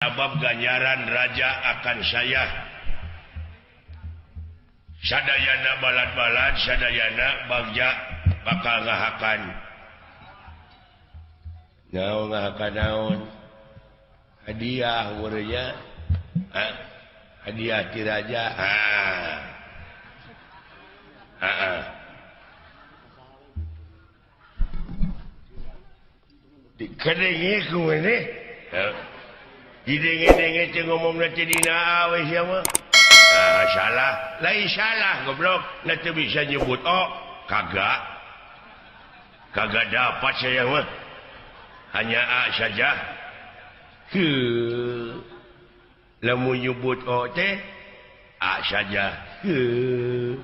Sabab ganjaran raja akan saya. Sadayana balad-balad, sadayana bagja bakal ngahakan. Naon ngahakan naon? Hadiah murnya. Hadiah ti raja. Dikadenge ku maneh. Didenge-denge teh ngomongna teh dina we sia mah. Ah, salah, lain salah goblok, na teu bisa nyebut oh, kagak. Kagak dapat saya mah. Hanya A saja. Heuh. Lamun nyebut O teh A saja. Heuh.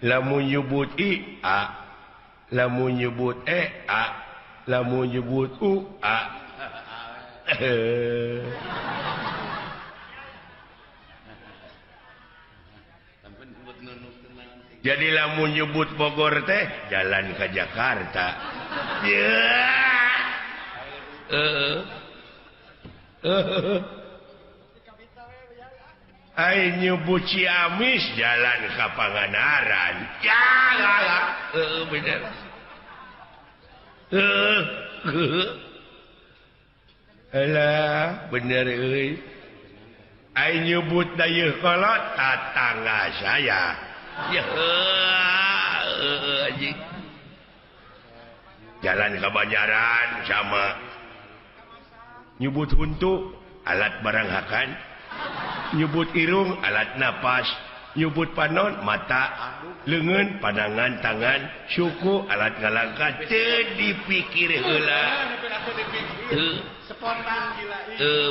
Lamun nyebut I A. Lamun nyebut E A. Lamun nyebut U A. Jadi lamun nyebut Bogor teh jalan ke Jakarta. Ai nyebut Ciamis jalan ke Pangandaran. Ya lah, bener. Alah, bener euy. Ai nyebut Dayeuhkolot tatangga saya. Ya, anjing. Jalan ke Banjaran sama. Nyebut huntu alat barang hakan. Nyebut irung alat napas. Nyebut panon mata, leungeun pandangan tangan, suku alat ngalangkah teu dipikir heula. Spontan gila.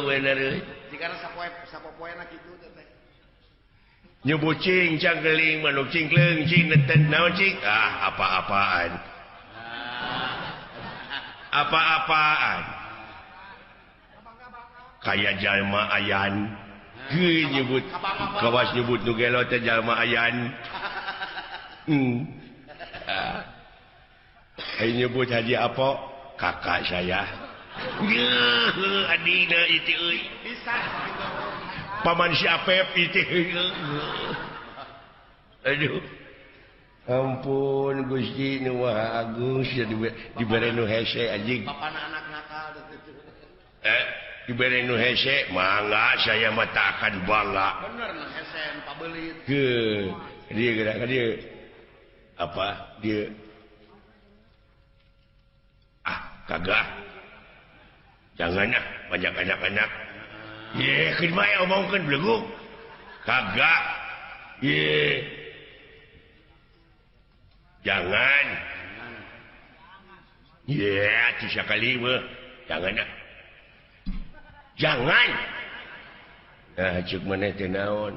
Bener euy. Jika sapopoena kitu teh. Nyebut cing cangkeling manuk cingkleung cing neten naon cing? Ah, apa-apaan. Apa-apaan. Kaya jalma ayan. Heuh nyebut kawas nyebut nu gelo teh jalma ayan. Ai nyebut Haji Apo kakak saya. Yeuh adina itu euy. Paman si Apep itu. Aduh. Ampun Gusti nu Maha Agung sia dibere nu hese anjing. Bapana anak nakal dibere nu hese mangga saya mah tak akan bangga. Bener nu hese nu pabelit. Heuh, dia gerak dia. Apa dia? Ah, kagak. Jangan ah, banyak anak-anak. Ye, keun bae omongkeun beleguk. Kagak. Ye. Jangan. Ye, atuh sakali mah. Jangan ah. Jangan. Nah, ceuk maneh teh naon?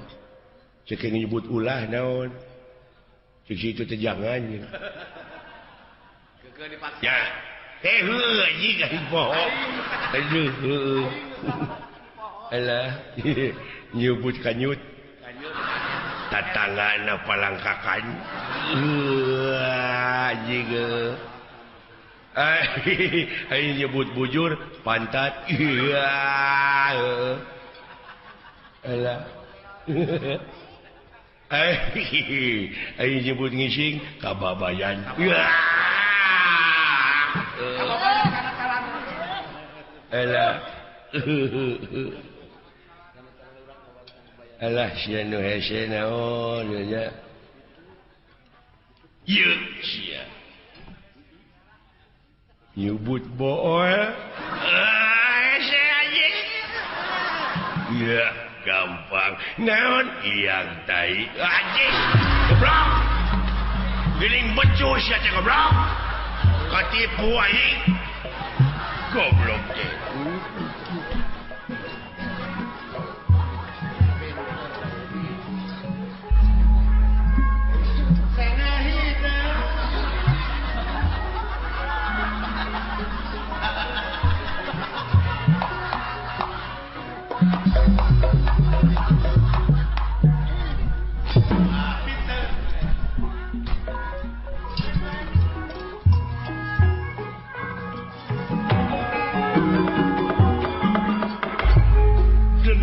Ceuk nyebut ulah naon? Ceuk situ teh jangan. Keukeuh dipaksa. Ya. Eh heuh anjing aing poho. Aduh heuh. Alah, nyebut kanyut. Tatanggana palangkakan. Anjing. Aing nyebut bujur pantat. Alah. Aing nyebut ngising kababayan. Alah. Alah sia nu hese naon nya. Ieu sia. Nyebut bool. Hese anjing. Ya gampang. Naon iang tai anjing. Goblok. Geuning becus sia teh goblok. Katipu aing. Goblok teh.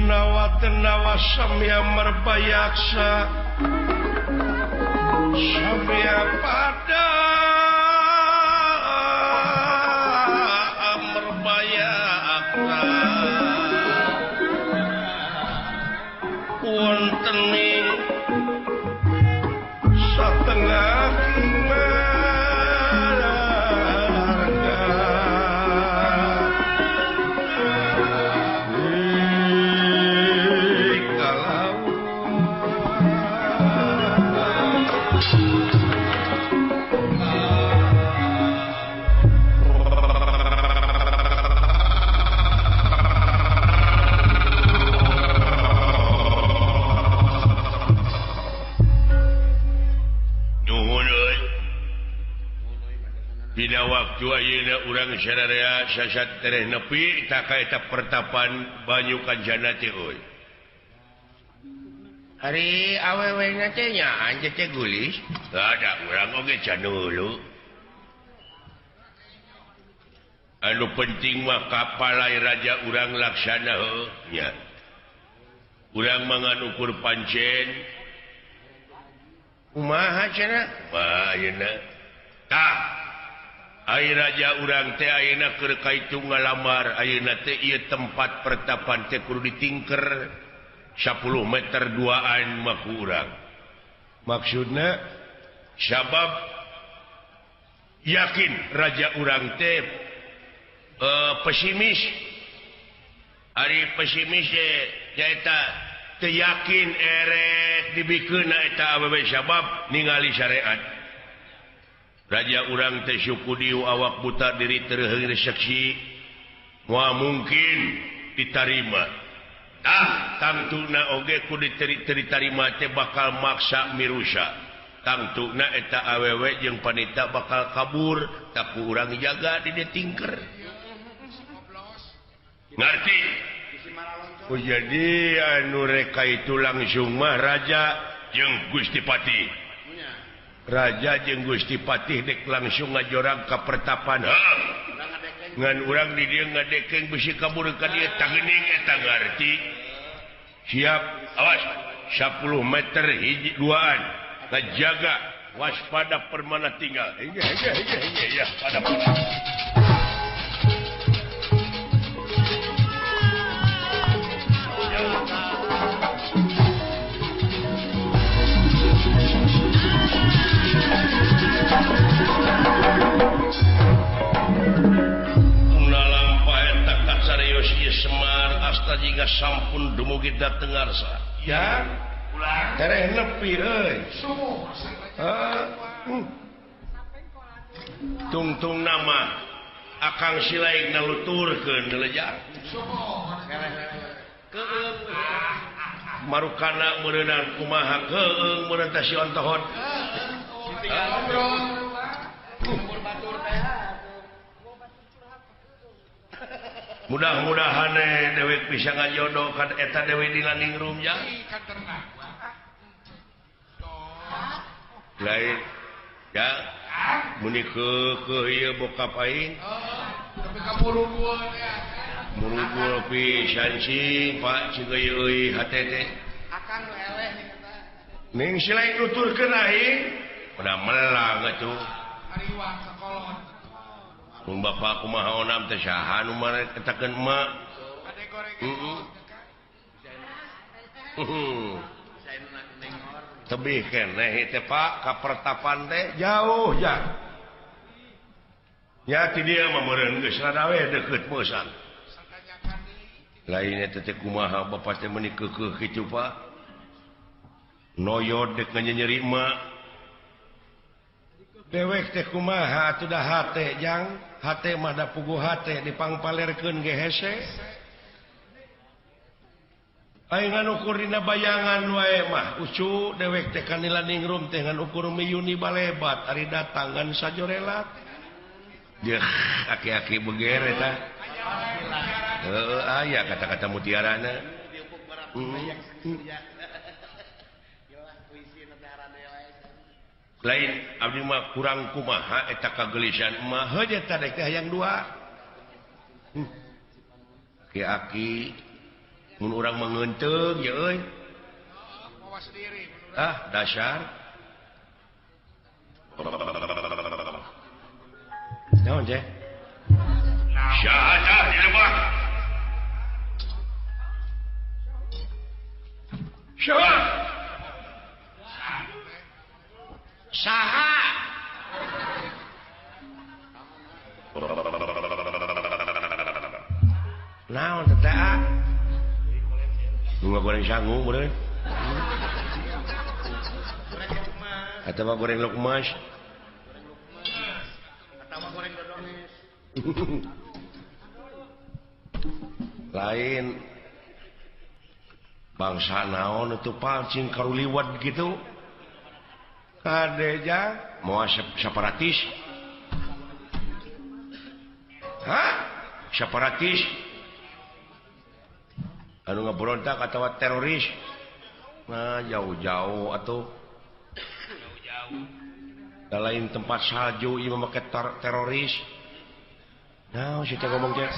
Nawa tenawa samya merbayaksa samya pada merbayaksa wonten ing satengah Dina waktu ayeuna urang sararea sasat tereh nepi tak ka eta pertapan banyu kancana teh euy. Ari awewe na teh nya anjeun teh gulis. Ada urang oge can dulu. Anu penting mah kapalai raja urang laksana heuh nya. Urang mangan ukur pancen. Kumaha cenah? Wah ayeuna. Tah Ai raja urang teh ayeuna keur kaitu ngalamar ayeuna teh ieu tempat pertapan teh kudu ditingker 10 meter duaan mah ku urang. Maksudna sabab yakin raja urang teh pesimis. Ari pesimis teh nyaeta teu yakin erek dibikeunna eta awewe sabab ningali syariat. Raja urang teh suku diu awak buta diri terheung seksi moal mungkin ditarima. Tah tangtuna oge ku diterima teh bakal maksa mirusa. Tangtuna eta awewe jeung panita bakal kabur tak ku urang jaga di dieu tingker. Ngarti? Oh, jadi anu reka itu langsung mah raja jeung Gusti Patih. Raja jeung Gusti Patih dek langsung ngajorang ka pertapan. Ngan urang di dieu ngadekeng bisi kabur ka dieu tangeuning eta ngarti. Siap, awas 10 meter hiji duaan ngajaga waspada permana tinggal. Iya iya iya iya ya pada pada. Semar asta jika sampun dumugi dateng ngarsa. Ya, tereh nepi euy. Tungtung nama akang silaik naluturkeun lejang. Marukana meureunang kumaha keung meureun teh si ontohot. Mudah-mudahan dewek bisa ngajodoh kan eta dewe di landing room ya. Lain ya muni keukeuh ieu bokap aing. Tapi ka murugul ya. Murugul pisan sing Pak cing euy hate teh. Akang nu eleh ning eta. Ning silaing nuturkeun aing. Udah melang atuh. Ariwang sakolot. Mun bapak kumaha onam teh saha nu maretakeun emak. Heeh. Tebih keneh teh Pak ka pertapan teh jauh ya. Ya ti dieu mah meureun geus rada we deukeut meusan. Lain eta teh kumaha bapak teh meuni keukeuh kitu Pak. Noyod dek nganyeri emak. Dewek teh kumaha atuh da hate jang hate mah da puguh hate dipangpalerkeun ge hese. Aing ngan ukur dina bayangan wae mah ucu dewek teh kanila ningrum teh ngan ukur miyuni balebat ari datang ngan sajorelat. Deuh aki-aki beger eta. Heuh aya kata-kata mutiarana. Lain abdi mah kurang kumaha eta kagelisan mah heuh eta dek teh hayang dua. Aki-aki Mun urang mah ngeunteung ye euy. Ah, dasar. Naon teh? Syahadah di lebah. Syahadah. Saha. Naon teh ah? Nu goreng sangu meureun. Atawa goreng lukmas. Atawa goreng dodones. Lain bangsa naon itu pancing karuliwat gitu. Kadeja moal separatis. Hah? Separatis. Anu ngaberontak atawa teroris. Nah, jauh-jauh atuh. Jauh-jauh. Da lain tempat salju ieu mah make teroris. Nah, si teh ngomong teh.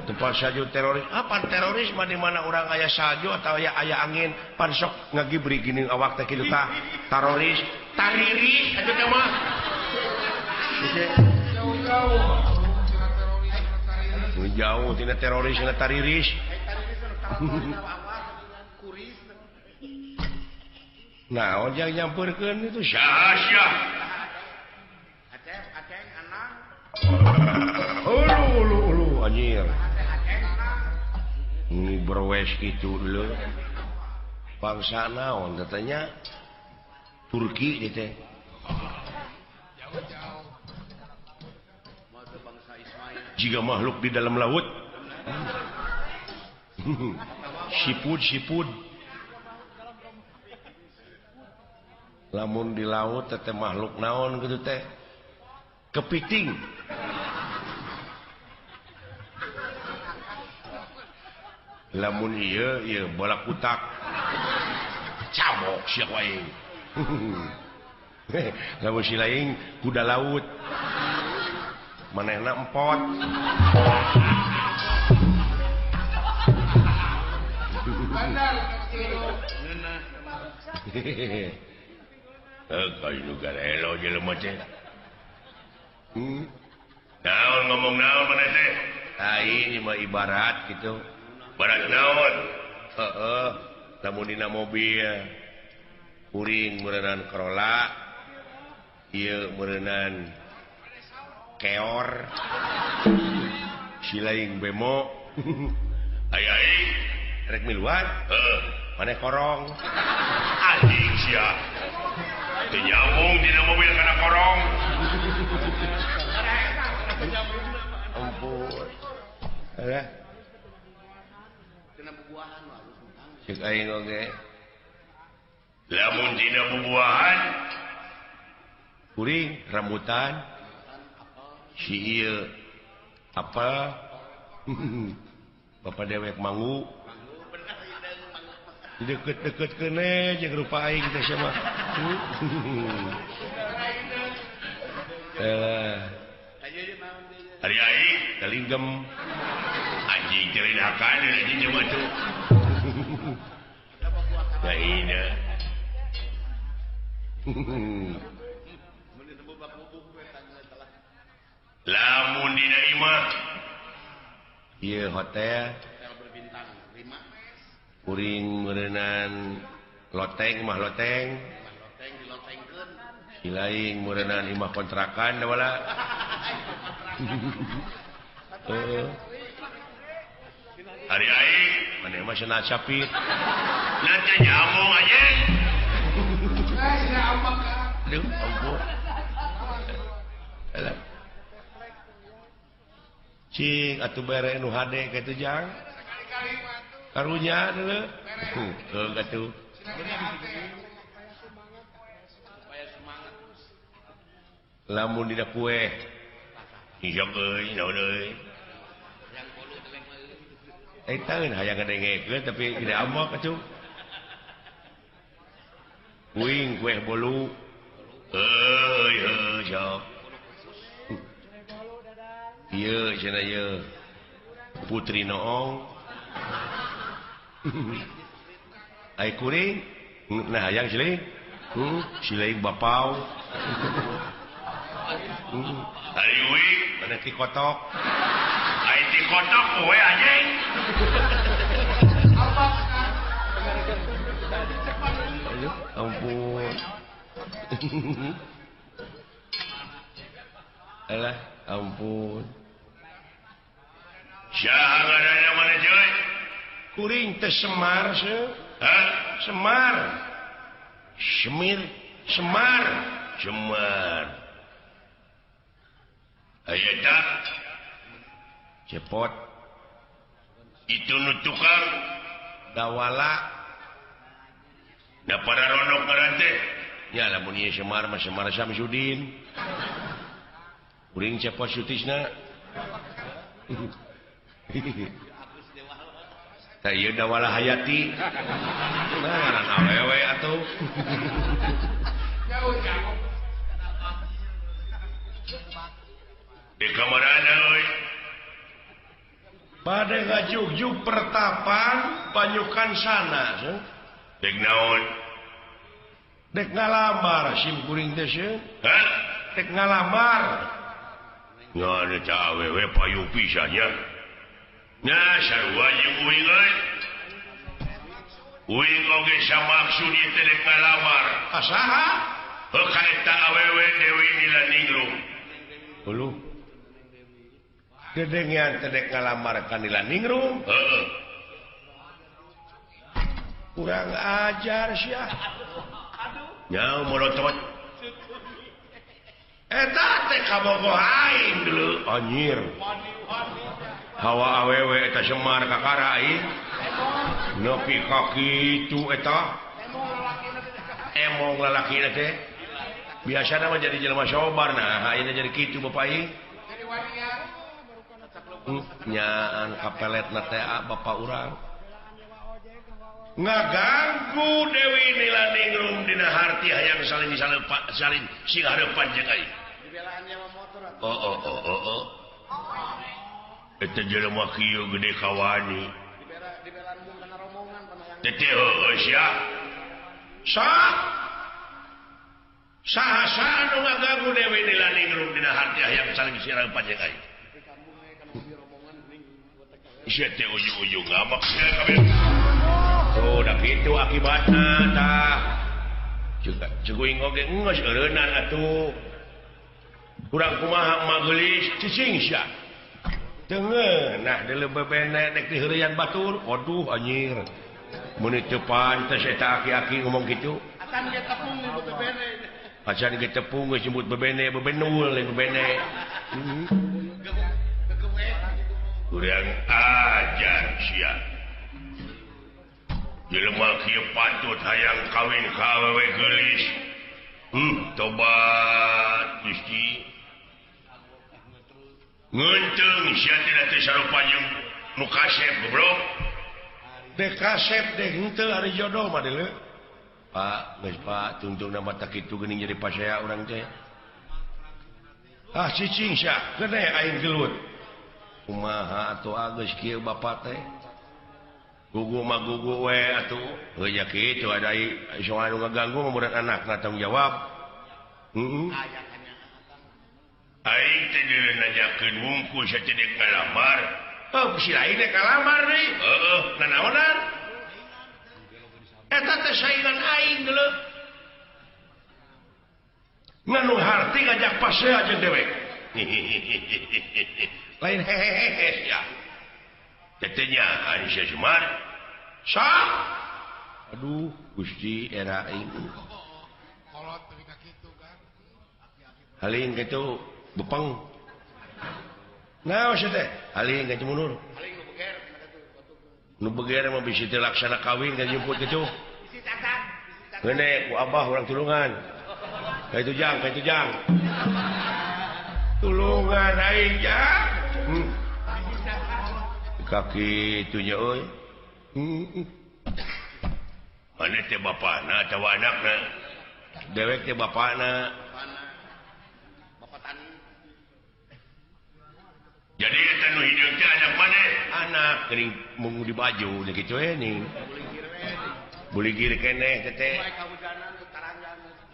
Tempat salju teroris. Apa teroris mah di mana urang aya salju atau aya angin pan sok ngagibri geuning awak teh kitu tah. Teroris, tariris atuh teh mah. Jauh-jauh. Jauh tina teroris tina tariris. Nah, ojang nyamperkeun itu syah-syah. Aceng, aceng, anang. Ulu, ulu, ulu, anjir. Ini berwes gitu dulu. Bangsa naon katanya Turki gitu. Jauh-jauh. Jika makhluk di dalam laut. Sipud, sipud. Lamun di laut teh makhluk naon gitu teh kepiting. Lamun ieu ieu bola kutak cabok sia ku aing. Lamun si lain kuda laut manehna empot. Kayu garelo jelema teh. Naon ngomong naon maneh teh? Ah ini mah ibarat gitu. Ibarat naon? Heeh, lamun dina mobil kuring meureunnan Corolla, ieu meureunnan keor. Si lain bemo. Aya aing rek miluan? Heeh, maneh korong. Anjing sia. Teu nyambung dina mobil kana korong. Ampun. Alah. Tina bubuahan mah halus utang. Ceuk aing oge. Lamun dina bubuahan kuring rambutan si ieu apel bapak dewek manggu. Deket-deket kene jeung rupa aing teh sia mah. Ari aing kalinggem anjing ceritakan anjing jeung atuh. Ya ina. Lamun dina imah ieu hotel kuring meureunnan loteng mah loteng si lain meureunnan imah kontrakan da wala. Ari aing maneh mah cenah capit nanti nyambung anjing. Aduh ampun. Alah. Cing atuh bere nu hade kitu jang. Karunya dulu. Heuh atuh. Lamun dina kue. Hijau euy, naon euy. Eta euy hayang ngadengekeun tapi gede amok atuh. Kuing kue bolu. Euy heuh sok. Ieu cenah ieu. Putri Noong. Ai kuring nah hayang sileing. Sileing bapau. Ari uing mana ti kotok. Ai ti kotok we anjing. Aduh, ampun. Alah, ampun. Saha ngaranna mana coy? Kuring teh Semar seuh. Hah? Semar. Semir, Semar, Semar. Aya tak? Cepot. Itu nu tukang dawala. Da para ronok ngaran teh. Nya lamun ieu Semar mah Semar Samsudin. Kuring cepot sutisna. Tah ieu dawala hayati. Nah ngaran awewe atuh. Jauh-jauh. Di kamarana euy. Bade ngajugjug pertapan panyukan sana. Dek naon? Dek ngalamar sim kuring teh seuh. Hah? Dek ngalamar. Ngan eta awewe payu pisan nya. Nah sarua jeung uing euy. Uing oge samaksud ieu teh dek ngalamar. Ka saha? Heuh ka eta awewe Dewi Nilaningrum. Uluh. Dedengean teh dek ngalamar ka Nilaningrum. Heeh. Kurang ajar sia. Nya molotot. Eta teh kabogoh aing dulu anjir. Hawa awewe eta Semar kakara aing. Nepi ka kitu eta. Emong lalakina teh. Biasana mah jadi jelema sobar nah ayeuna jadi kitu bapak aing. Nyaan kapeletna teh bapak urang. Ngaganggu Dewi Nilaningrum dina harti hayang saling salin sing hareupan jeung aing. Oh oh oh oh oh. Eta jelema kieu gede kawani. Teteh heueuh sia. Sok. Saha-saha nu ngaganggu Dewi Nilaningrum dina harti hayang saling sing hareupan jeung aing. Sia teh ujung-ujung ngamak sia kabeh. Oh, dah kitu akibatna tah. Juga ceguing oge geus eureunnan atuh. Kurang kumaha magelis cicing sia. Teu ngeunah deuleu bebene dek diheureuyan batur. Waduh anjir. Mun teu pantes eta aki-aki ngomong kitu. Acan ge tepung nyebut bebene. Acan ge tepung geus nyebut bebene, bebenul bebene. Kurang ajar sia. Jelema kieu patut hayang kawin ka awewe geulis. Tobat Gusti. Ngeunteung sia teh teu sarupa jeung nu kasep goblok. Dek kasep deh henteu ari jodoh mah deuleu. Pak, geus Pak, tungtungna mah tak kitu geuning jadi pasea urang teh. Ah cicing sia, gede aing gelut. Kumaha atuh geus kieu bapak teh? Gugu mah gugu we atuh. Heuh nya kitu ada soal nu ngaganggu mah budak anakna tanggung jawab. Heeh. Aing teh nanyakeun wungkul saja dek ngalamar. Oh, si lain dek ngalamar deui. Heeh, nanaonan? Eta teh saingan aing deuleu. Ngan nu harti ngajak pasea jeung dewek. Lain hehehe ya. Tetenya ari sia Semar. Sok. Aduh, Gusti era aing. Kolot teu ka kitu kan. Haling kitu bepeng. Naon sia teh? Haling ka mundur. Haling nu beger. Nu beger mah bisi teu laksana kawin ka jemput kitu. Bisi cacat. Geune ku abah urang tulungan. Ka itu jang, ka itu jang. Tulungan aing jang. Kaki itunya euy. Mana teh bapana atawa anakna? Dewek teh bapana. Bapak tani. Jadi eta nu hideung teh anak maneh? Anak geuning mung di baju nya kitu we ning. Buligir keneh teh.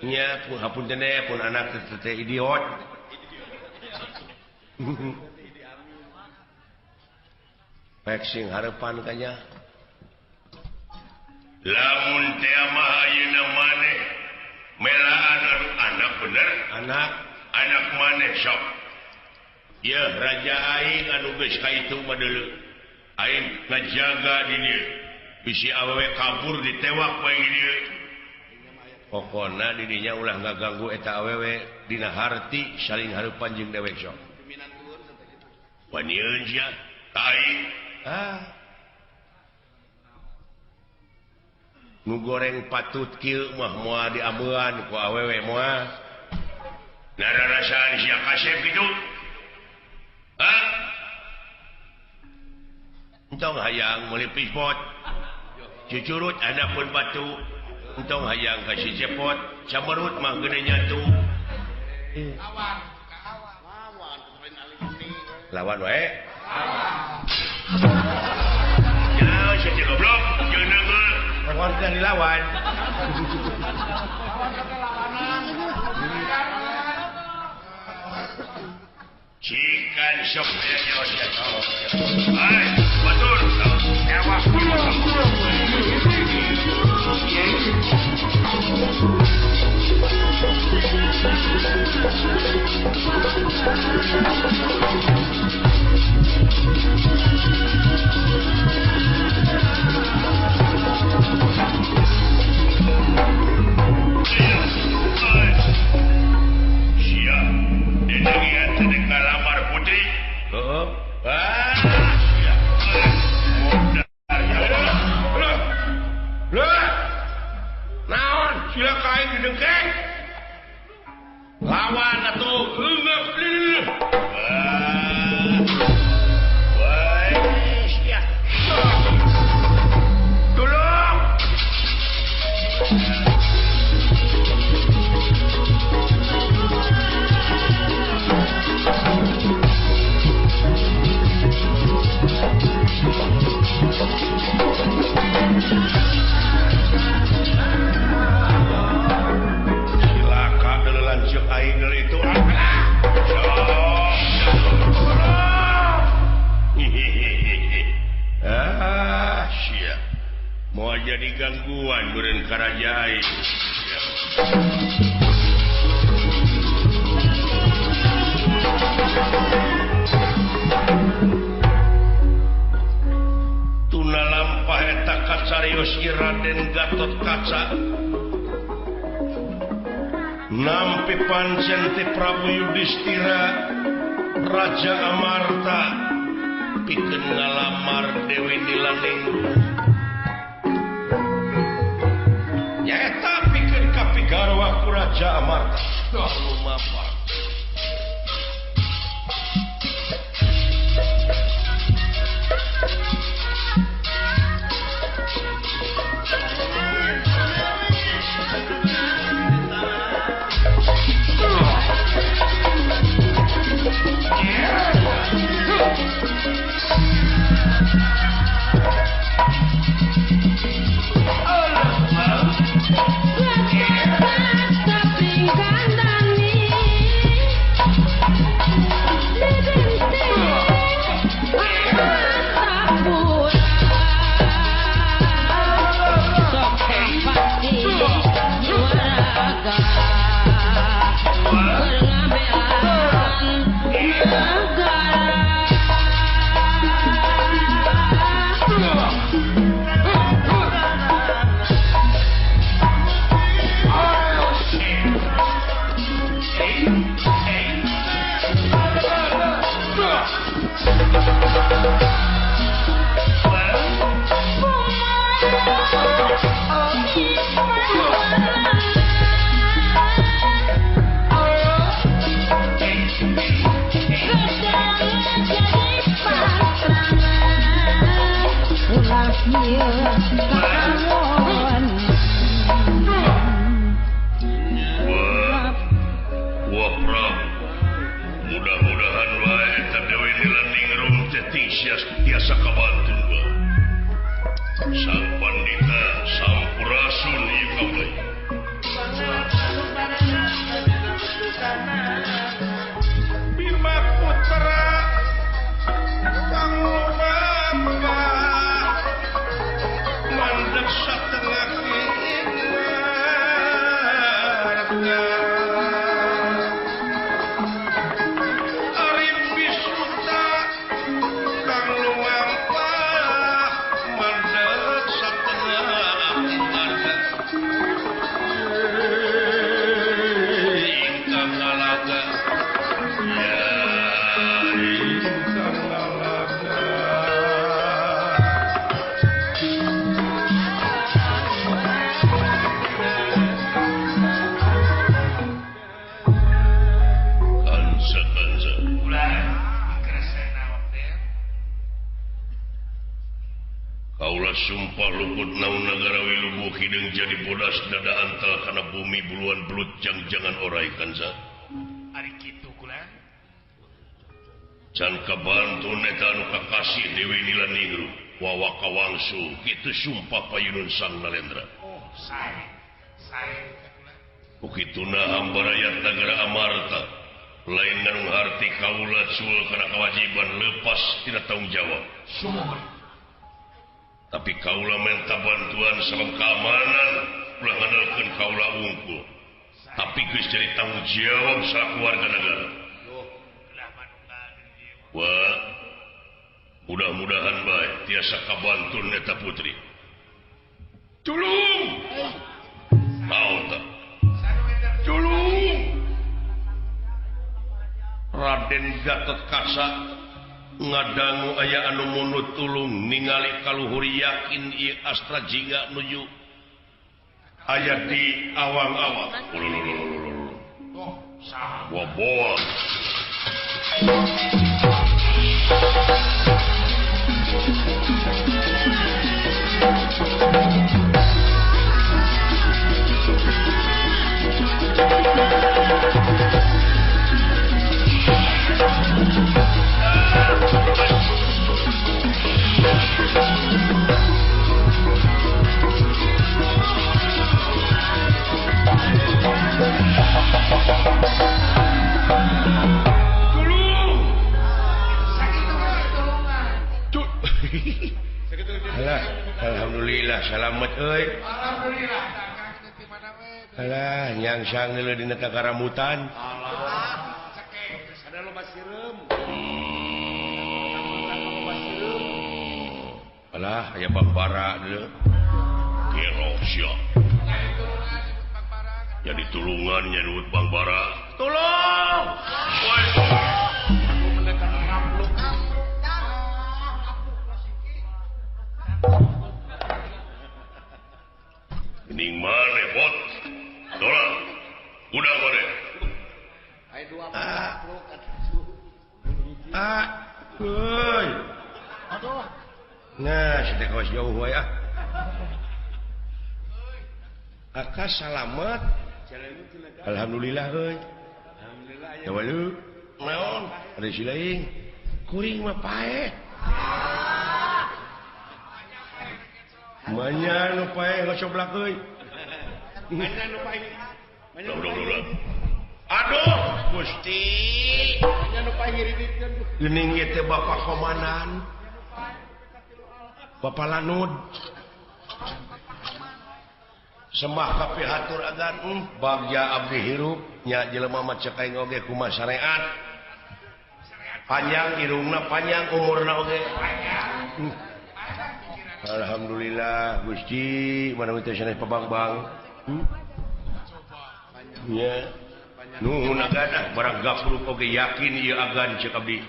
Nya hapunten pun anak teh idiot. Pek sing harepan kanya. Lamun teh mah ayeuna maneh melaan anu anak bener, anak maneh sok. Ya raja aing anu geus ka itu mah deuleu. Aing ngajaga di dieu. Bisi awewe kabur ditewak bae di dieu. Pokona di dinya ulah ngaganggu eta awewe dina harti saling hareupan jeung dewek sok. Wanieun sia ka aing. Ah. Nu goreng patut kieu mah moal diameuan ku awewe moal. Nararasaan sia kasep kitu. Hah? Entong hayang meuli pispot. Cucurut handapun batu. Entong hayang ka si cepot, camerut mah gede nyatu. Lawan, lawan wae. Ya, sia goblok, jeung neungeul. Lawan teh dilawan. Lawan teh lawanan. Cikan sok aya nyawa sia. Hai, batur. Nyawa. Siap. Demikian teh ngalamar putri. Heeh. Ah, siap. Lah. Naon sila ka aing didengkeng? Lawan atuh. Wah. Sia. Tolong. Cilaka deuleu lanceuk aing deuleu itu. Ah, sia. Moal jadi gangguan beureun ka raja aing. Tuna lampah eta kacarios Raden Gatot Kaca. Nampi pancen ti Prabu Yudhistira Raja Amarta pikeun ngalamar Dewi Nilaningrum. Nyaeta pikeun kapigarwa ku Raja Amarta. Duh lumapa. Wah, Prabu, mudah-mudahan wae eta Dewi Nilaning tiasa kabantu gua. Sang Pandita sampurasun ieu kaula. Bima Putra kang lumampa mandek satengah warga. Arif Bisuta kang lumampa mandek satengah warga. Ingkang ngalaga ya ingkang ngalaga. Kansa kansa. Ulah keresena waktu. Kaula sumpah luput naun nagara wilubuh hideung jadi bodas dada antal kana bumi buluan belut jang-jangan orai kansa. Ari kitu kula. Can kabantu neta anu kakasih Dewi Nila Ningrum wawa kawangsu kitu sumpah payunun Sang Nalendra. Oh, sae. Sae kula. Ukituna hamba rakyat nagara Amarta lain ngarung harti kaula sul kana kewajiban lepas tina tanggung jawab. Sumur. Tapi kaula minta bantuan sabab keamanan ulah ngandalkeun kaula wungkul. Tapi geus jadi tanggung jawab salaku warga negara. Ulah manunggal deui. Wah, mudah-mudahan bae tiasa kabantun eta putri. Tulung! Naon tah? Tulung! Raden Gatot Kaca ngadangu aya anu munut tulung ningali kaluhur yakin ieu Astra Jingga nuju aya di awang-awang. Oh, saha? Boboa. Tulung! Sakitu geus tulungan. Alah, alhamdulillah salamet euy. Alhamdulillah. Tah teh di mana we? Alah, nyangsang deuleu dina kakaramutan. Alah, cekek Ada loba sireum. Alah, aya Bambara deuleu. Gero sia. Jadi tulungan nyebut Bang Bara. Jadi tulungan nyebut Bang Bara. Tolong! Woi. Menekan rampluk. Gening mane bot. Tolong. Udah mane. Aya dua rampluk atuh. Ah, euy. Aduh. Nah, si teh kawas jauh wae ah. Akas salamet. Alhamdulillah euy. Alhamdulillah aya. Walu. Naon? Ada si lain. Kuring mah paeh. Manya nu paeh ngocoblak euy. Manya nu paeh. Manya nu paeh. Aduh, Gusti. Manya nu paeh ngiridikeun. Geuning ieu teh Bapak Komandan. Bapak Lanud. Sembah kapihatur agan bagja abdi hirup nya jelema mah cek aing oge kumaha syariat. Panjang irungna panjang umurna oge. Alhamdulillah Gusti mana teh sanes pabangbang. Nya nuhun agan ah barang gapruk oge yakin ieu agan cek abdi.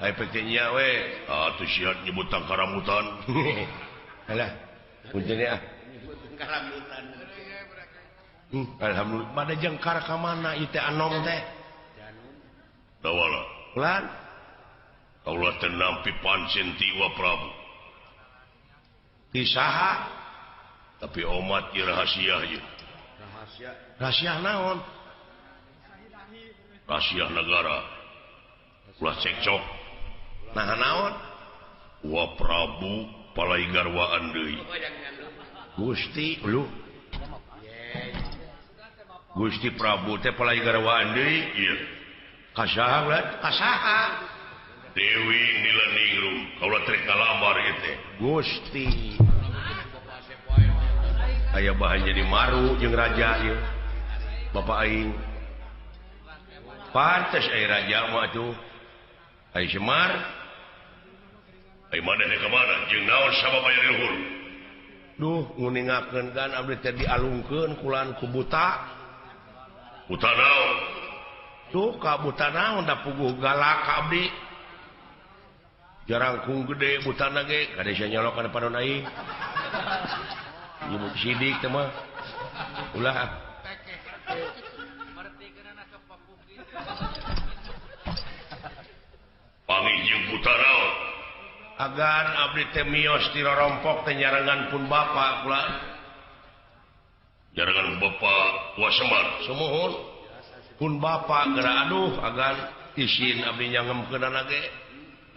Ai teh nya we atuh sia nyebut tangkaramutan. Alah punten ah. Karamutan. Alhamdulillah pada jengkar ka mana ieu teh anom teh? Dawala. Ulan. Kaula teh nampi pancen ti Wa Prabu. Ti saha? Tapi omat ieu rahasia ieu. Rahasia. Rahasia naon? Rahasia negara. Ulah cekcok. Nah naon? Wa Prabu palai garwaan deui. Gusti lu. Gusti Prabu teh palai garwaan deui. Ieu. Ka saha ulah? Ka saha? Dewi Nilaningrum kaula teh ngalamar ieu teh. Gusti. Aya bahan jadi maru jeung raja ieu. Bapak aing. Pantes aya raja mah atuh. Ai Semar. Ai maneh ka mana jeung naon sabab aya di luhur? Duh, nguningakeun kan abdi teh dialungkeun kulan ku buta. Buta naon? Tuh ka buta naon da puguh galak ka abdi. Jarangkung gede butana ge kade sia nyolok kana panon aing. Nyebut sidik teh mah. Ulah. Panggih jeung buta naon? Agan abdi teh mios ti rorompok teh nyarengan pun bapa kula. Nyarengan bapa Wa Semar. Sumuhun. Pun bapa geura aduh agan isin abdi nyangemkeunana ge.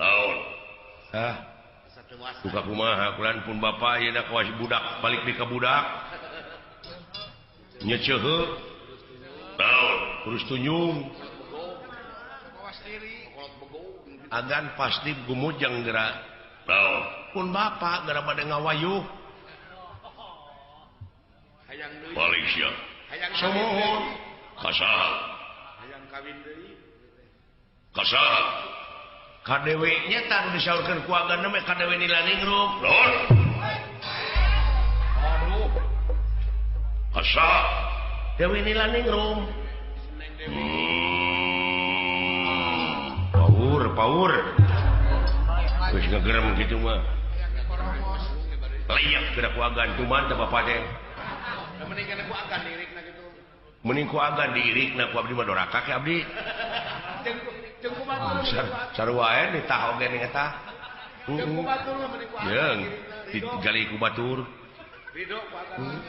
Naon? Hah? Duka kumaha kulan pun bapa ayeuna kawas budak balik di ka budak. Nyeceuheuh. Naon? Terus tunjung. Agan pasti gumujeng geura. Naon? Pun bapa geura bade ngawayuh. Hayang deui. Balik sia. Hayang Sumuhun. Ka saha? Hayang kawin deui. Ka saha? Ka dewe nya tah disaurkeun ku agan mah ka Dewi Nilaningrum. Naon? Aduh. Ka saha? Dewi Nilaningrum. Paur, paur. Geus ngegerem kitu mah. Layak geura ku agan cuman teh bapa teh. Mending kana ku agan diirikna kitu. Mending ku agan diirikna ku abdi mah doraka ke abdi. Jeung ku batur. Sarua wae ditah oge ning eta. Jeung ku batur mending ku agan. Jeung digali ku batur. Ridho ku agan.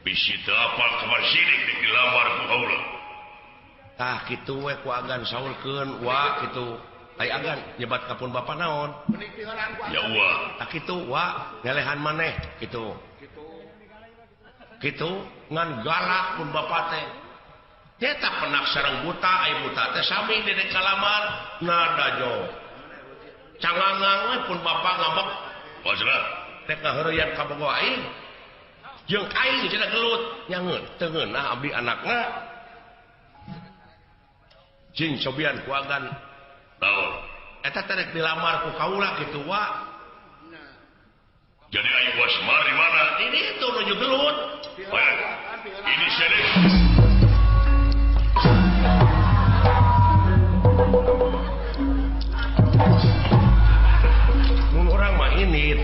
Bisi teu apal kabar sidik di dilamar ku kaula. Tah kitu we ku agan saulkeun wa kitu. Ai agan nyebat ka pun bapa naon? Ya wa. Tah kitu wa ngelehan maneh kitu. Kitu ngan galak pun bapa teh. Eta penak sareng buta ai buta teh sami dedek kalamar nada jo. Cangangang we pun bapa ngambek. Maksudna rek ngaheureyan ka bogo aing. Jeung aing cenah gelut nyangeun teu ngeunah abdi anakna. Jing cobian ku agan. Naon? Eta teh rek dilamar ku kaula kitu wa. Jadi aing Wa Semar di mana? Ini itu nuju gelut. Ini sidik. Mun urang mah init.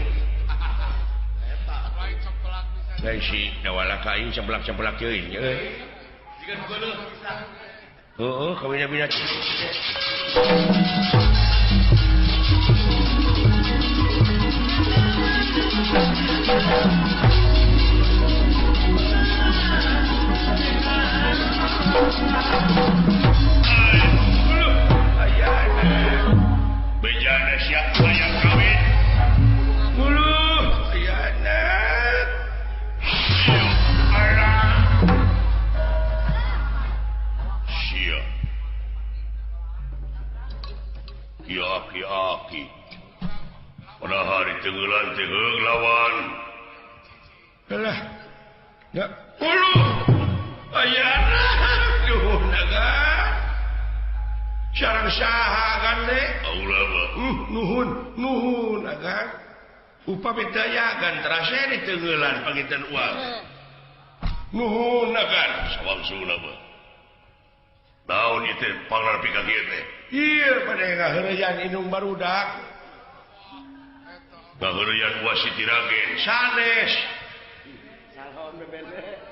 Lain si dawala ka aing cemplak-cemplak teuing euy. Heeh, kawina-bina. Bejana siap hayang kawin. Uluh, ayana. Sia. Ki aki-aki. Pada hari tenggelan teh heug lawan. Alah. Ya. Uluh. Ayana. Duh naga. Sareng saha kan teh? Aula mah. Nuhun, nuhun agan. Upami teu aya gan terase ditenggelan panginten uang. Nuhun agan. Sawangsuna mah. Naon ieu teh panglar pika kieu teh? Ieu bade ngaheureyan indung barudak. Ngaheureyan Wa Siti Ragen. Sanes. Salon bebene.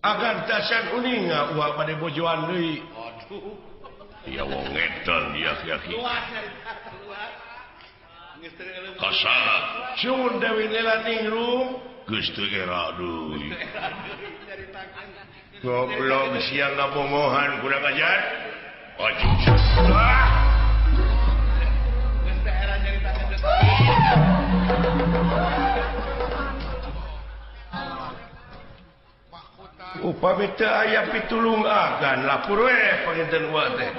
Agan tasan uninga uwa bade bojoan deui. Aduh. Ya wong edan dia aki-aki. Kasaha? Sun Dewi Nilaningrum. Geus teu era deui. Goblok sia ngabongohan kurang ajar. Maju. Upami teu aya pitulung agan lapur we panginten uwa teh.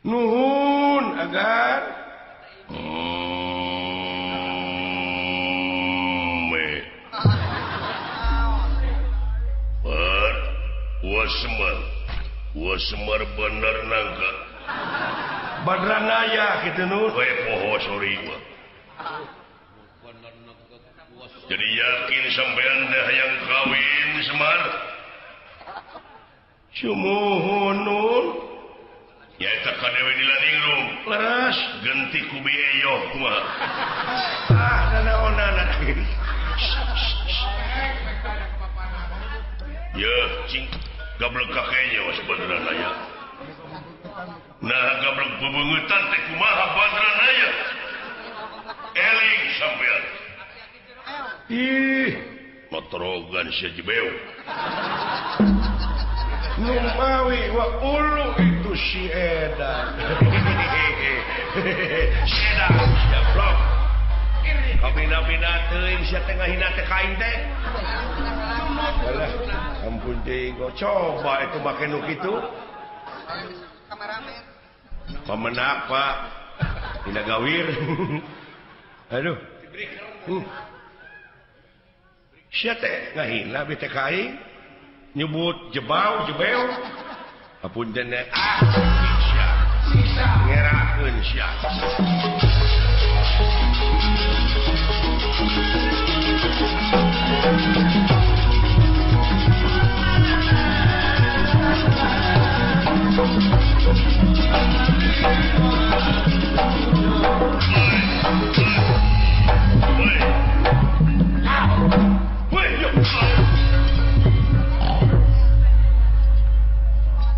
Nuhun agan. Wa Semar bener nangka. Badranaya kitu nun. We poho sorry wa. Jadi yakin sampean dah yang kawin Semar? Sumuhun nun. Nyaeta ka Dewi Nilaningrum. Leres genti ku bi eyoh kumaha. Ah nanaonana. Yeuh cing gablek kakenya was Badranaya. Nah gablek bebeungetan teh kumaha Badranaya? Eling sampean. Ih, motrogan sia jebeu. Numawi wa ulu itu si edan. Si edan sia blok. Kabina-bina teuing sia teh ngahina teh ka aing teh. Alah, ampun deui coba itu make nu kitu. Kameramen. Pamenak, Pak. Dina gawir. Aduh. Sia teh ngahina bi teh ka aing. Nyebut jebau jebeu. Apunten teh. Ah, sia. Ngerakeun sia.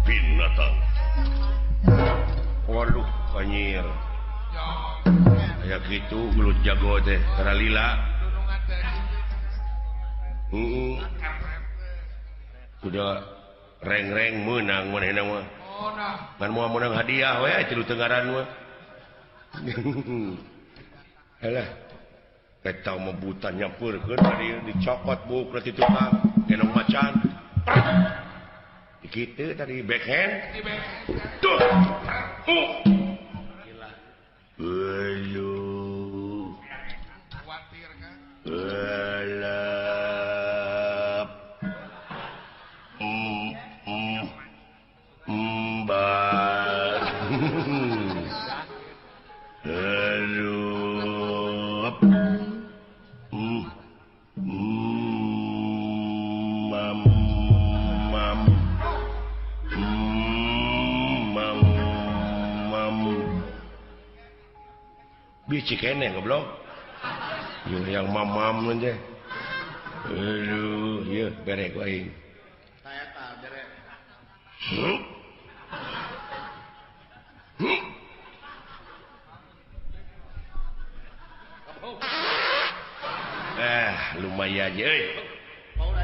Binatang. Waduh, anjir. Aya kitu gelut jago teh, tara lila. Udah reng-reng meunang manehna mah. Ngan moal meunang hadiah we tilu tenggaran mah. Alah. Eta mah buta nyampeurkeun tadi dicokot buuk ti tukang gendong macan. Kitu tadi backhand. Tuh. Aduh. Khawatir kan? Elap. Bar. Aduh. Mam mam. Mam mam. Biji kene goblok. Yung yang mamam aja. Aduh, ieu bere ku aing. Eta bere. Lumayan euy.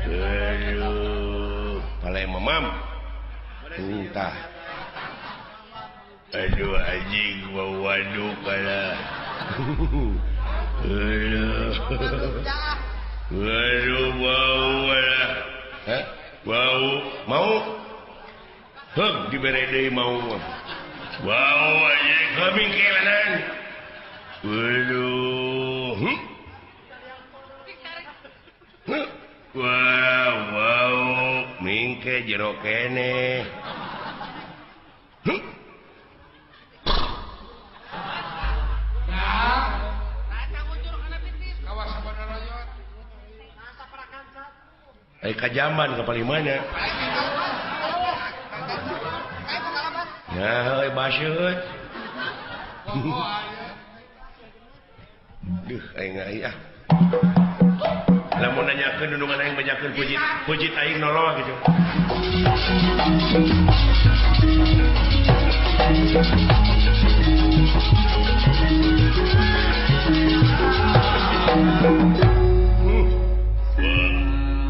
Aduh, pale mamam. Entah. Aduh anjing bau waduk kalah. Aduh. Aduh bau lah. Hah? Bau mau? Heug dibere deui mau. Bau anjing kamingkelanan. Aduh. Wow, wow, mingke jero kene. Kajaman ke paling mana? Nah, baseuh. Duh, aing ah. Lamun nanyakeun nundungan aing bajakeun pujit, pujit aing noloh gitu.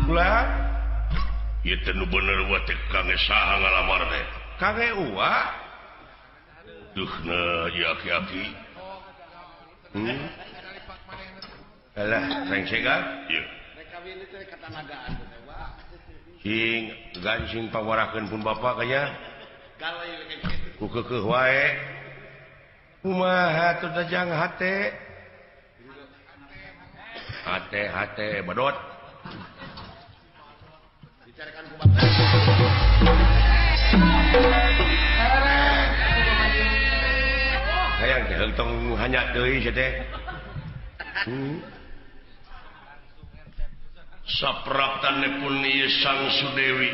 Ulah ieu teh nu bener wa teh kangge saha ngalamar teh? Kangge uwa. Duh na ieu aki-aki. Alah, rengsegan? Ieu. Sing gancing pawarakeun pun bapak kaya. Ku keukeuh wae. Kumaha teu jang hate? Hate hate badot. Dicarikan ku bapak. Hayang teh tong hanya deui sia teh. Sapraptanipun ieu Sang Sudewi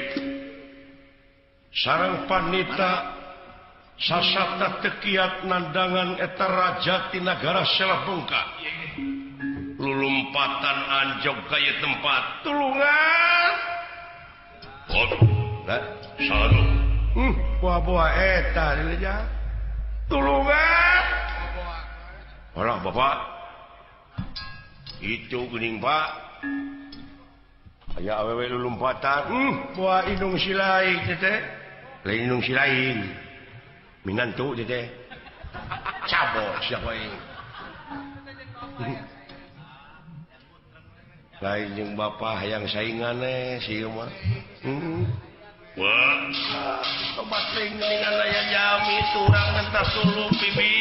sareng panita sasata tekiat nandangan eta raja ti nagara Selabengka. Lulumpatan anjog ka ieu tempat. Tulungan. Oh, lah, saha Buah-buah eta dileja. Tulungan. Alah bapak. Itu geuning Pak. Aya awewe lulumpatan. Buah indung silaing teh teh. Lain indung silaing. Minantu teh teh. Cabok siapa aing. Lain jeung bapak hayang saingan eh sieu mah. Wah, tobat teuing geuningan aya jami turang mentah suluh bibi.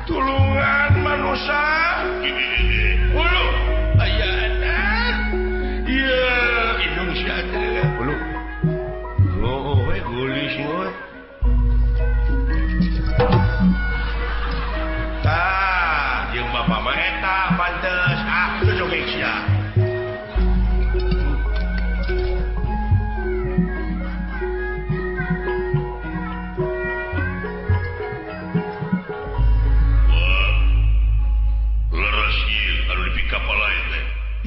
Tulungan manusia. Ulu, aya anak. Ieu indung sia teh. Ulu. Oh, we geulis we. Tah, jeung bapak mah eta pantes. Ah, cucungik sia.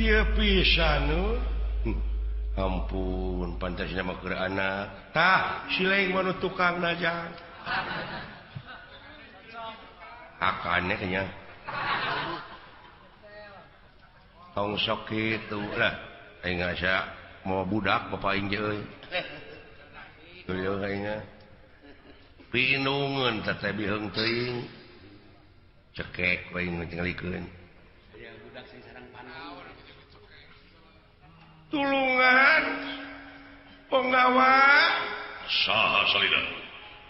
Ieu pisan ampun pantasna mah keur anak. Tah, silaing mah nu tukang najang. Akane nya. Tong sok kitu lah. Aing asa mau budak bapak aing ge euy. Tuluy aing. Pinungeun teh teh biheung teuing. Cekek we tingalikeun. Tulungan penggawa saha salida.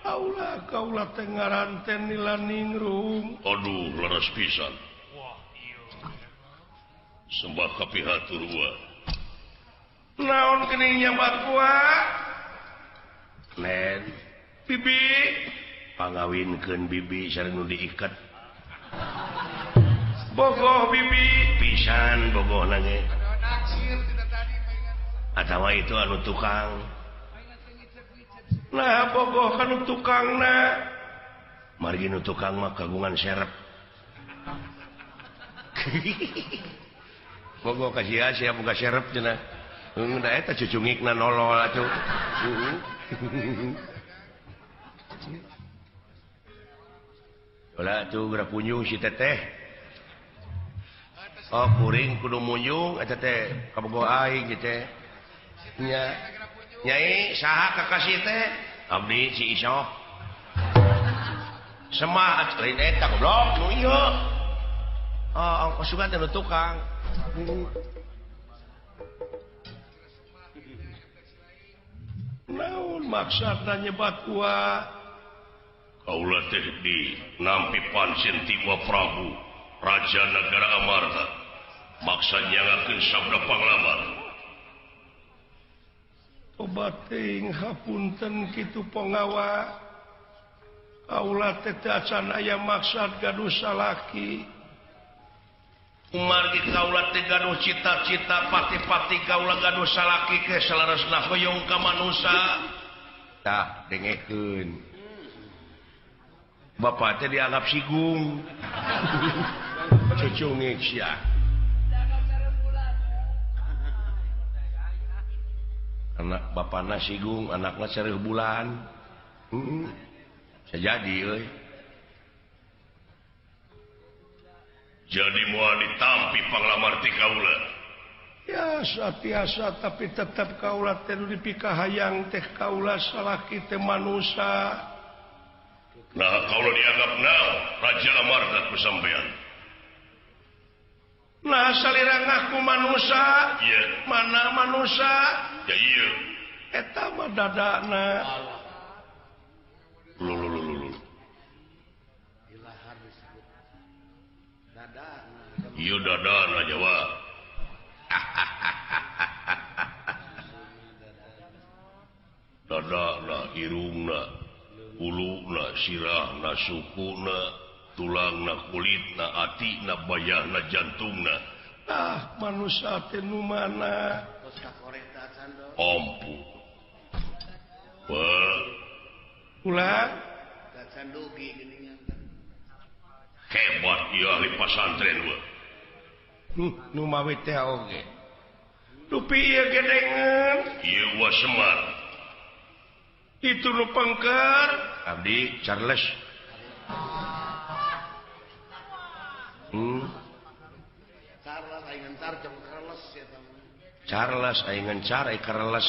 Aula kaula teh ngaran teh Nilaningrum. Aduh leres pisan. Sembah kapihatur wa. Naon geuning nyabat gua? Nen bibi pangawinkeun bibi sareng nu diiket. Bogoh bibi pisan bogohna ge. Atawa itu anu tukang. Nah bogoh kanu tukangna. Margi nu tukang mah kagungan serep. Bogoh ka sia sia boga serep cenah. Heung da eta cucungikna nolol atuh. Ulah atuh geura punjung si teteh. Oh kuring kudu munjung eta teh kabogoh aing teh. Nya nyai saha kakasih teh? Abdi si Isoh. Semah lain eta goblok nu ieu. Oh, ongkos sugan teh nu tukang. Naon maksudna nyebat gua? Kaula teh di nampi pancen ti Wa Prabu Raja Nagara Amarta. Maksa nyangakeun sabda panglamar. Tobat teuing hapunten kitu pangawa. Kaula teh teu acan aya maksad gaduh salaki. Margi kaula teh gaduh cita-cita pati-pati kaula gaduh salaki ke saleresna hoyong ka manusa. Tah dengekeun. Bapak teh dianggap sigung. Cucungik sia. Anak bapana sigung, anakna sareuh bulan. Bisa jadi euy. Jadi moal ditampi panglamar ti kaula. Tiasa-tiasa tapi tetap kaula teh dipikahayang teh kaula salaki teh manusia. Nah kaula dianggap naon Raja Amarta ku sampean. Nah salira ngaku manusia, ieu mana manusia? Ya ieu. Eta mah dadana. Lululululu. Ilahar disebut dadana. Ieu dadana Jawa. Dadana, irungna, huluna, sirahna, sukuna, tulangna, kulitna, atina, bayahna, jantungna. Ah, manusia teh nu mana? Ampun. Wah. Ulah hebat ieu ahli pasantren we. Nu mawi teh oge. Dupi ieu gedengeun. Ieu wa Semar. Itu nu pengker abdi Charles. Charles aing ngencar jeung Carles ya ta. Charles aing ngencar ai Carles.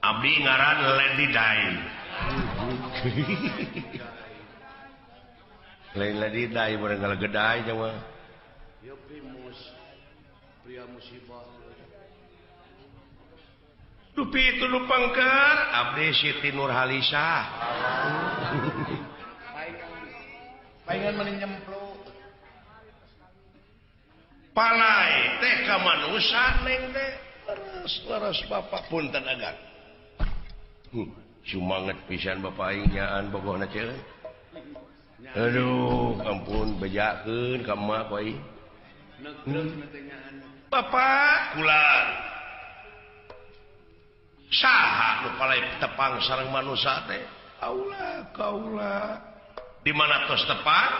Abdi ngaran Lady Di. Lain Lady Di bareng ngalegedai jeung mah. Ieu primus. Pria musibah. Dupi itu nu pengker abdi Siti Nurhalisah. Paingan meni nyemplo. Palai teh ka manusa neng teh leres bapak punten agan. Sumanget pisan bapak aing nyaan bogohna teh. Aduh, ampun bejakeun ka emak ku aing. Bapak kula saha nu palai tepang sareng manusa teh? Kaula, kaula. Di mana tos tepang?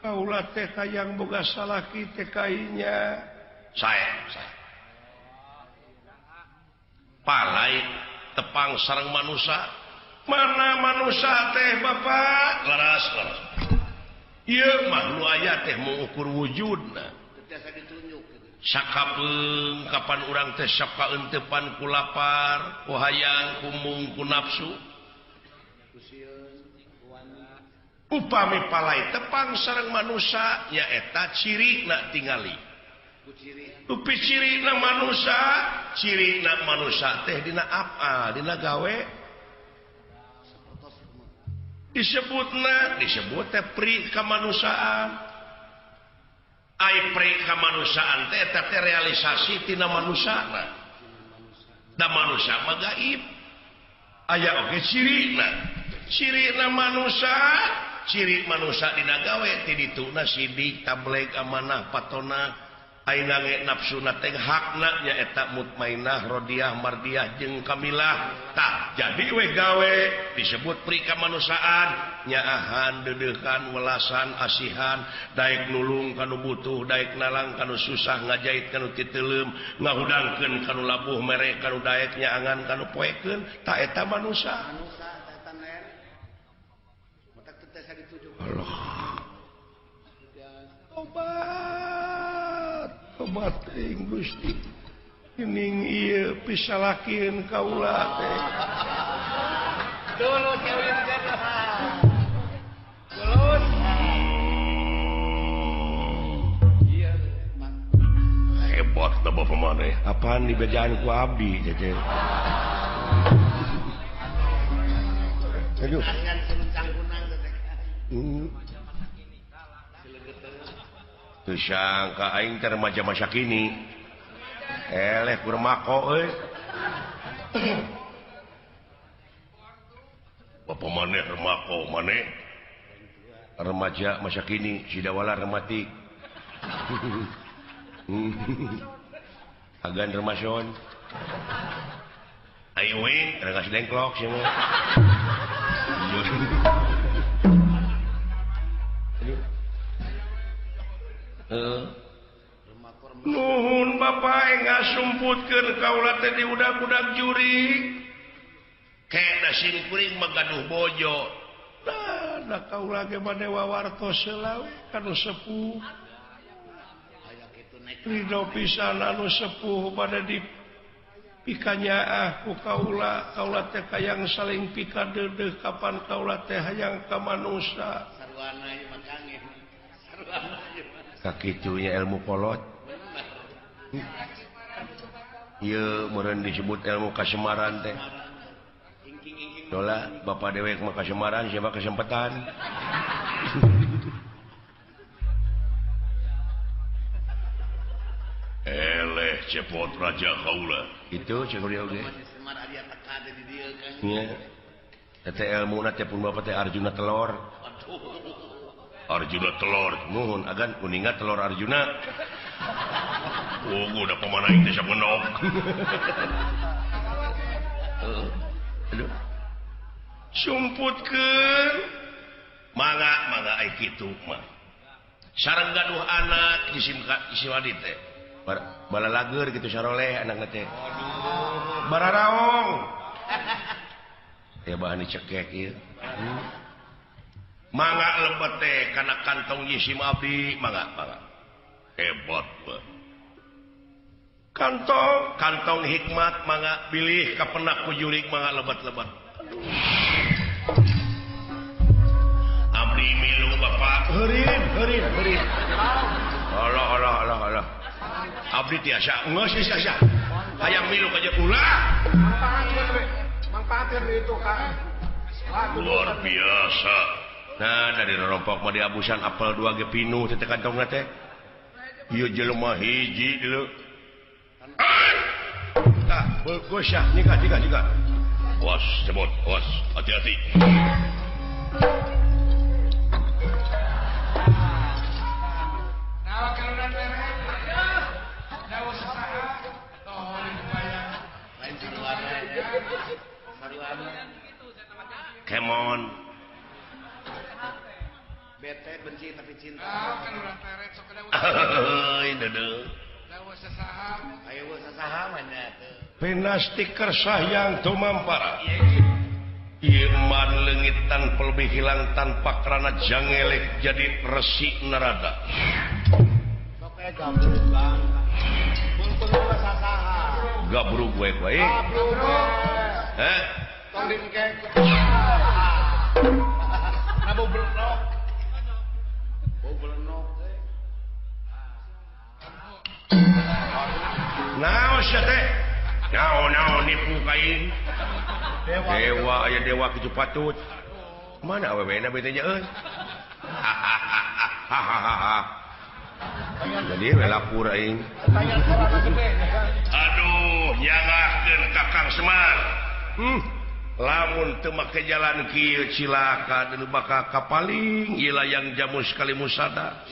Kaula teh hayang boga salaki teh kainya. Sae, sae. Palai tepang sareng manusa. Mana manusa teh bapak? Leres, leres. Ieu mah nu aya teh mengukur wujudna. Teu ditunjuk. Sakapeung kapan urang teh sok kaeunteupan ku lapar, ku hayang, ku mung, ku nafsu. Upami palai tepang sareng manusa nyaeta cirina tingali. Dupi cirina manusa, cirina manusa teh dina apa, dina gawe. Disebutna, disebut teh pri kamanusiaan. Ai pri kamanusiaan teh eta teh realisasi tina manusana. Da manusa mah gaib. Aya oge cirina. Cirina manusa, ciri manusa dina gawe ti dituna sidik, tableg, amanah, patona. Ai ngange nafsuna teh hakna nyaeta mutmainah, rodiah, mardiah jeung kamilah. Tah jadi we gawe disebut pri kamanusiaan, nyaahan, deudeuhan, welasan, asihan, daek nulung kanu butuh, daek nalang kanu susah, ngajait kanu titeuleum, ngahudangkeun kanu labuh, mere kanu daek, nyaangan kanu poekeun, tah eta manusa. Allah. Obat, obat teuing Gusti. Ining ieu pisalakieun kaula teh. Dulus kawinkeun. Dulus. Iya, hebat da bapak maneh. Apaan dibejaan ku abdi teh. Aduh. Teu sangka aing teh remaja masa kini. Eleh ku remako euy. Bapak maneh remako maneh. Remaja masa kini sidawala rematik. Agan remason. Ayo wing, rengas dengklok sia mah. Nuhun bapak ngasumputkeun kaula teh di udag-udag jurig. Kena sing kuring mah gaduh bojo. Nah, Anak kaula ge bade wawartos heula we ka nu sepuh. Ridho pisan anu sepuh bade di pikanyaah ku kaula, kaula teh hayang saling pikadeudeuh kapan kaula teh hayang ka manusa. Sarwana ieu mah Kang. Sarwana ieu. Kakitunya ilmu kolot. Ieu meureun disebut ilmu kasemaran teh. Dola bapak dewek mah kasemaran siapa kesempatan. Eleh cepot raja kaula. Itu cek dia oge. Nya. Teh ilmuna teh pun bapak teh Arjuna telor. Arjuna telor. Nuhun agan uninga telor Arjuna. Oh, udah pemana aing teh sapenok. Aduh. Sumputkeun. Mangga mangga ai kitu mah. Sareng gaduh anak jisim adi teh. Balalager gitu saroleh anakna teh. Bararaong. Ya bahan dicekek ieu. Mangga lebet teh kana kantong jisim abdi, mangga mangga. Hebat mah. Kantong kantong hikmat mangga bilih kapenak ku jurig mangga lebet-lebet. Abdi milu bapak. Heurin heurin heurin. Allah Allah Allah Allah. Abdi tiasa geus tiasa. Hayang milu ka ulah. Manfaatkeun itu Kang. Luar biasa. Nah dari rompok mah diabusan apel 2 ge pinuh teh kantongna teh. Ieu jelema hiji deuleu. Tah, geus ya nikah nikah nikah. Awas cebot, awas, hati-hati. Kemon. Bete benci tapi cinta. Heuy, deudeuh. Pinasti kersah tumampara. Iman leungit tanpa lebih hilang tanpa kerana jangelek jadi resi narada. Gabrug we wae. Heh. Naon sia teh? Naon-naon nipu ka aing. Dewa aya dewa kitu patut. Mana awewena beuteung nya euy? Jadi we lapur aing. Aduh, nyangahkeun Kakang Semar. Lamun teu make jalan kieu cilaka deui bakal kapaling ieu layang jamus kali musada.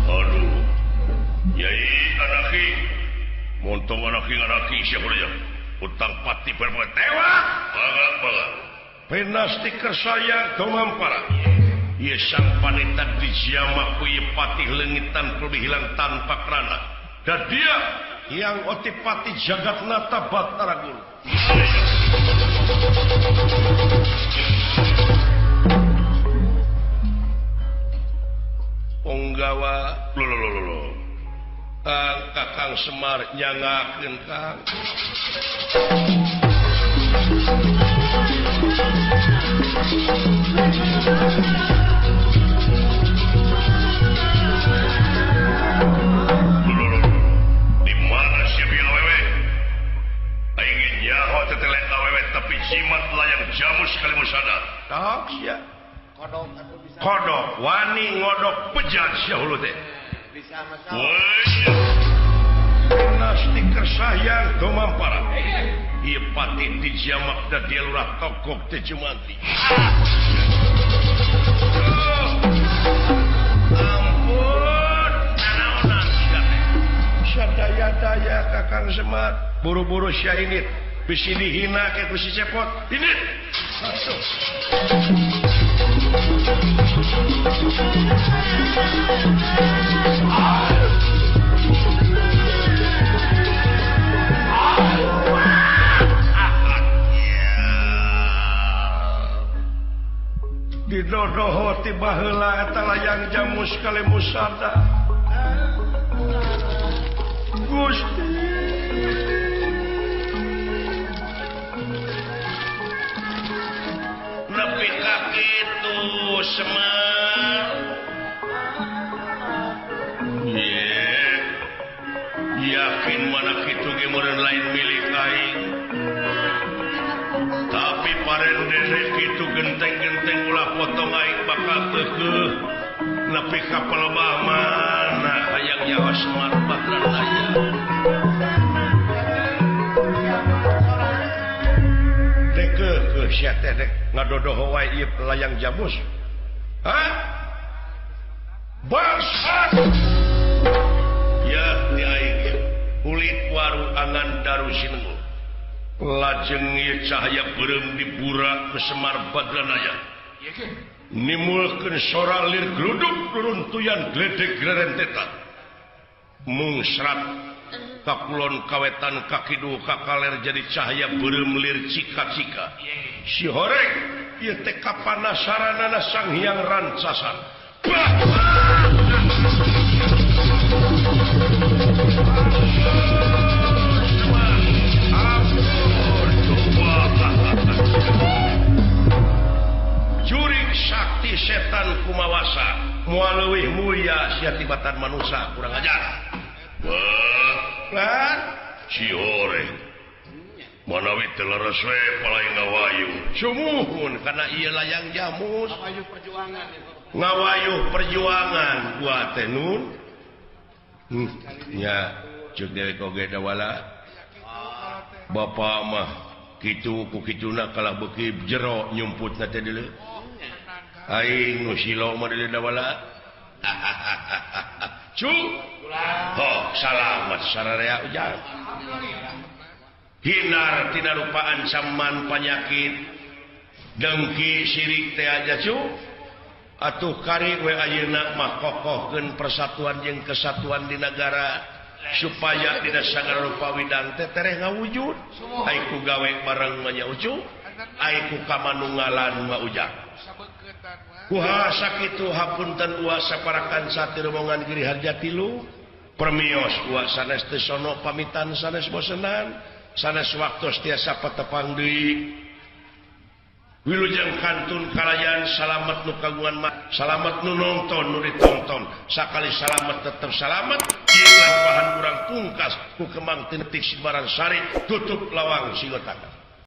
Aduh, Yai anaki, montong anaki anaki siapa aja, utang pati berbuat tewa, banget banget. Penasti kersaya tumampara. Ye sang panita dijamak ku ye patih leungitan lebih hilang tanpa kerana. Dan dia yang otipati jagatnata Batara Guru. Punggawa lho. Kang Kakang Semar nyangakeun Kang. Di mana siap ieu awewe? Aing nyaho tetelet awewe tapi jimat layang jamus kali musada. Tok sia. Kodok atuh bisa. Kodok wani ngodok pejat sia hulu teh. Bisa masalah. Nasti kersayang tumampara. Ieu pati dijamak da dia lurah tokok teh jumanti. Ampun, nanaonan sia teh. Sadaya-daya Kakang Semar buru-buru sia init. Bisi dihina ke ku si Cepot. Ini. Masuk. Didodoho ti baheula eta layang jamus kalemusada. Gusti nepi ka kitu Semar. Ye. Yakin mana kitu ge meureun lain milik aing. Tapi paren dede kitu genteng-genteng ulah potong aing bakal keukeuh nepi ka palebah mana hayang nyawa Semar Badranaya. Dek keukeuh sia teh dek ngadodoho wae ieu layang jamus. Hah? Bangsat. Ya di aing kulit waru angan daru sinengu. Lajeng ieu cahaya beureum diburak ku Semar Badranaya. Nimulkeun sora lir gluduk ruruntuyan gledek grerentetan. Mungsrat ka kulon kawetan ka kidul ka kaler jadi cahaya beureum lir cika-cika. Si horeng ieu teh kapanasaranana Sang Hyang Rancasan. Bah! Jurik sakti setan kumawasa moal leuwih mulia sia tibatan manusa kurang ajar. Wah, si horeng manawi teu leres we palai ngawayu. Sumuhun kana ieu layang jamus. Ngawayuh perjuangan Ngawayuh perjuangan gua teh nun. Nya ceuk dewek oge dawala. Bapak mah kitu ku kituna kalah beuki jero nyumputna teh deuleu. Aing nu silo mah deuleu dawala. Cu. Oh, salamat sararea ujang. Hinar tina rupa ancaman panyakit dengki sirik teh aja cu. Atuh kari we ayeuna mah kokohkeun persatuan jeung kesatuan di nagara supaya tidak sagala rupa widang teh tereh ngawujud. Ai ku gawe bareng mah nya ucu, ai ku kamanunggalan mah ujang. Kuha sakitu hapunten uwa saparakan sati rombongan Giri Harja tilu permios uwa sanes teu sono pamitan sanes bosenan sanes waktos tiasa patepang deui. Wilujeng kantun kalayan salamet nu kagungan salamet nu nonton nu ditonton sakali salamet tetep salamet ieu lampahan urang pungkas ku kemang tinetik Sibaran Sari tutup lawang Singotaka.